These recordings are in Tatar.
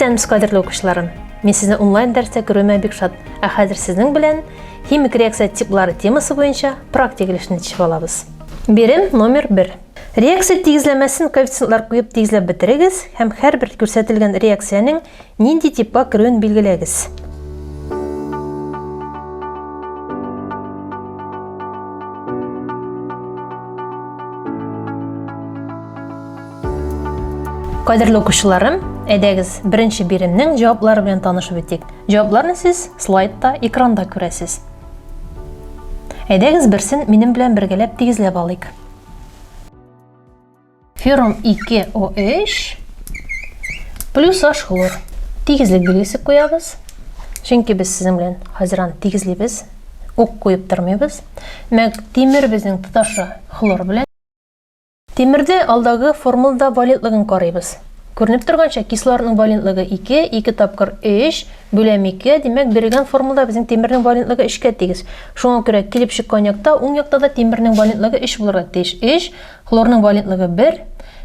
Исәнмесез, кадерле укучыларым! Мин сезне онлайн дәрестә күрүемә бик шат. Ә хәзер сезнең белән химик реакция типлары темасы буенча практик өлешне төшеп алабыз. Бирем номер 1. Реакция тигезләмәсен коэффициентлар куеп тигезләп бетерегез һәм һәрбер күрсәтелгән реакциянең нинди типка керүен билгеләгез. Кадерле укучыларым, әйдәгез, беренче биремнең җаваплары белән танышып үтик. Җавапларны сез слайдта, экранда күрәсез. Әйдәгез, берсен минем белән бергәләп тигезләп алыйк. Феррум 2О3 плюс H хлор. Тигезлек билгесе куябыз. Чөнки без сезнең белән хәзер аны тигезлибез. Ук куеп тормыйбыз. Мәк тимер безнең тоташа хлор белән. Тимердә алдагы формулада валентлыгын карыйбыз. Күренеп торганча, кислородның валентлыгы 2, 2 тапкыр 3, бүләм 2, димәк, бирелгән формулада безнең тимернең валентлыгы 3-кә тигез. Шуңа күрә килеп чыккан якта, уң якта да тимернең валентлыгы 3 булырга тиеш. 3, хлорның валентлыгы 1.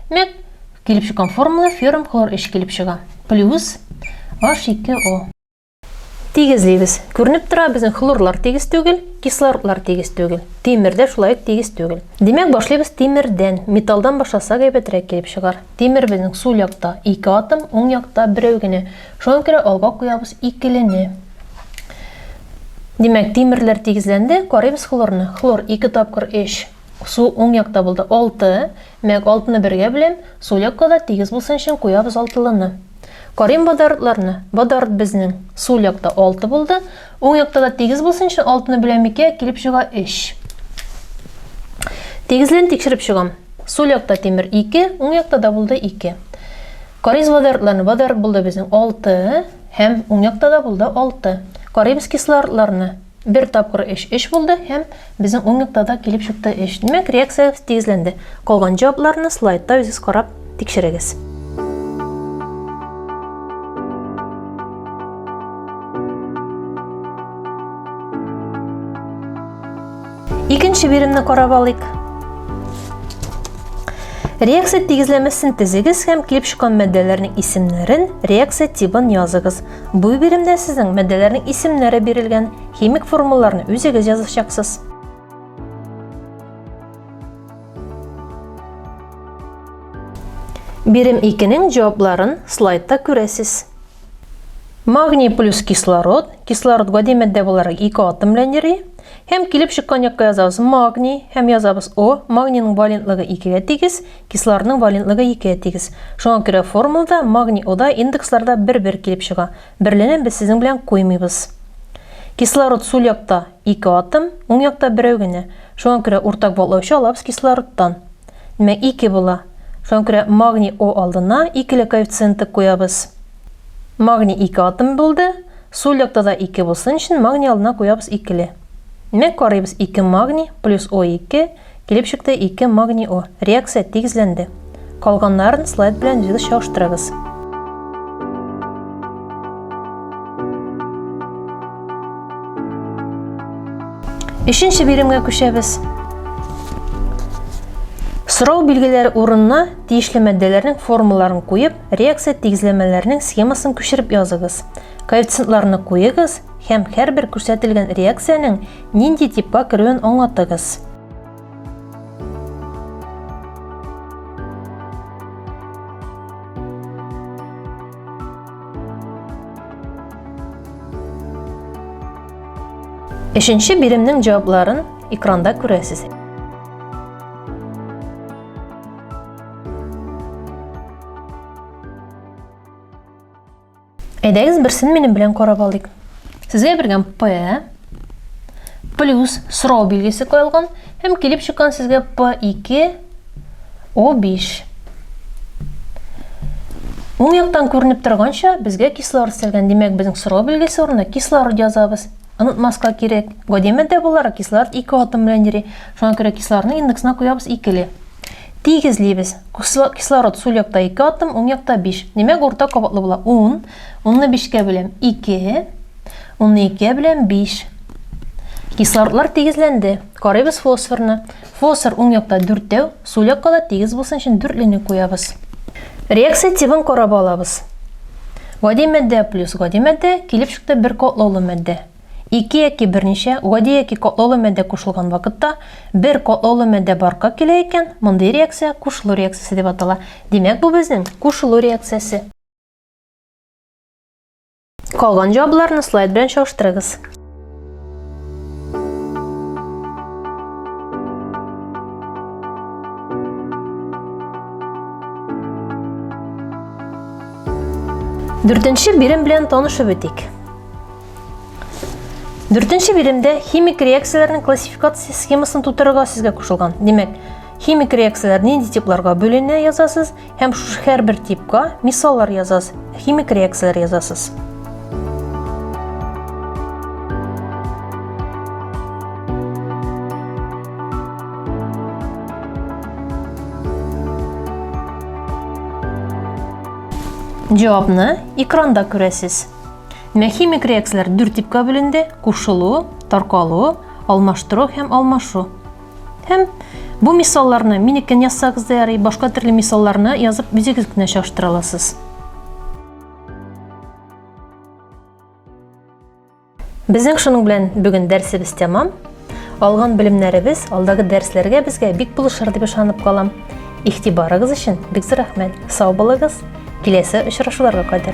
Димәк, килеп чыккан формула феррум хлор 3 килеп чыга. Плюс H2O. Тигезлибез. Күренеп тора, безнең хлорлар тигез түгел, кислородлар тигез түгел. Тимер дә шулай ук тигез түгел. Димәк, башлыйбыз тимердән. Металлдан башласак әйбәтрәк килеп чыгар. Тимер безнең сул якта ике атом, уң якта берәү генә. Шуңа күрә алга куябыз икелене. Димәк, тимерләр тигезләнде. Карыйбыз хлорны. Хлор 2 тапкыр 3. Су уң якта булды 6. Димәк, 6-ны бергә беләм. Сул якка да тигез булсын өчен куябыз алтылыны. Карыйм водородларны. Водород безнең сул якта 6 булды. Уң якта да тигез булсын өчен 6-ны бүләм 2-гә, килеп чыга 3. Тигезлеген тикшереп чыгам. Сул якта тимер 2, уң якта да булды 2. Карыйбыз водородларны. Водород булды безнең 6 һәм уң якта да булды 6. Карыйбыз кислородларны. Бер тапкыр 3 3 булды һәм безнең уң якта да килеп чыкты 3. Димәк, реакция тигезләнде. Калган җавапларны слайдта үзегез карап тикшерегез. Икенче биремне карап алыйк. Реакция тигезләмәсен тезегез һәм килеп чыккан матдәләрнең исемнәрен, реакция тибын языгыз. Бу биремдә сезнең матдәләрнең исемнәре бирелгән, химик формулаларны үзегез язачаксыз. Бирем 2-нең җавапларын слайдта күрәсез. Магний плюс кислород. Кислород гади матдә буларак ике атом белән йөри. Һәм килеп чыккан якка язабыз магний һәм язабыз О. Магнийның валентлыгы 2-гә тигез, кислородның валентлыгы 2-гә тигез. Шуңа күрә формулада магний Ода индексларда бер-бер килеп чыга. Берлене без сезнең белән куймыйбыз. Кислород сул якта 2 атом, уң якта берәү генә. Шуңа күрә уртак ваклаучы алабыз кислородтан. Димәк, 2 була. Шуңа күрә магний О алдына икеле коэффициенты куябыз. Магний 2 атом булды. Сул якта да 2 булсын өчен магний алдына куябыз икеле. Димәк, карыйбыз 2 магний плюс О2 килеп чыкты 2 магний О. Реакция тигезләнде. Калганнарын слайд белән үзегез чагыштырыгыз. Өченче биремгә күчәбез. Сорау билгеләре урынына тиешле матдәләрнең формулаларын куеп, реакция тигезләмәләренең схемасын күчереп языгыз. Коэффициентларны куегыз һәм һәрбер күрсәтелгән реакциянең нинди типка керүен аңлатыгыз. Өченче биремнең җавапларын экранда күрәсез. Әйдәгез берсен минем белән карап алыйк. Сезгә биргән P плюс сорау билгесе куелган һәм килеп чыккан сезгә P2 O5. Уң яктан күренеп торганча, безгә кислород өстәлгән. Димәк, безнең сорау билгесе урынына кислород язабыз. Онытмаска кирәк. Гади матдә буларак кислород ике атом белән йөри. Шуңа күрә кислородның индексына куябыз икеле. Тигезлибез. Кислород сул якта 2 атом, уң якта 5. Димәк, урта кабатлы була 10. 10-ны 5-кә бүләм 2. 10-ны 2-гә бүләм 5. Кислородлар тигезләнде. Карыйбыз фосфорны. Фосфор уң якта дүртәү, сул якка да тигез булсын өчен дүртлене куябыз. Реакция тибын карап алабыз. Гади матдә плюс гади матдә килеп чыкты бер катлаулы матдә. Ике яки берничә гади яки катлаулы матдә кушылган вакытта бер катлаулы матдә барка килә икән, мондый реакция кушылу реакциясе дип атала. Димәк, бу безнең кушылу реакциясе. Калган җавапларны слайд белән чагыштырыгыз. Дүртенче бирем белән танышып үтик. Дүртенче биремдә химик реакцияләрнең классификация схемасын тутырырга сезгә кушылган. Димәк, химик реакцияләр нинди типларга бүленә язасыз һәм шушы һәрбер типка мисаллар язасыз, химик реакцияләр язасыз. Җавапны экранда күрәсез. Менә химик реакцияләр дүрт типка бүленде: кушылу, таркалу, алмаштыру һәм алмашу. Һәм бу мисалларны минекен язсагыз да ярый, башка төрле мисалларны язып үзегез генә чагыштыра аласыз. Безнең шуның белән бүген дәресебез тәмам. Алган белемнәребез алдагы дәресләргә безгә бик булышыр дип ышанып калам. Игътибарыгыз өчен бик зур рәхмәт. Сау булыгыз. Киләсе очрашуларга кадәр.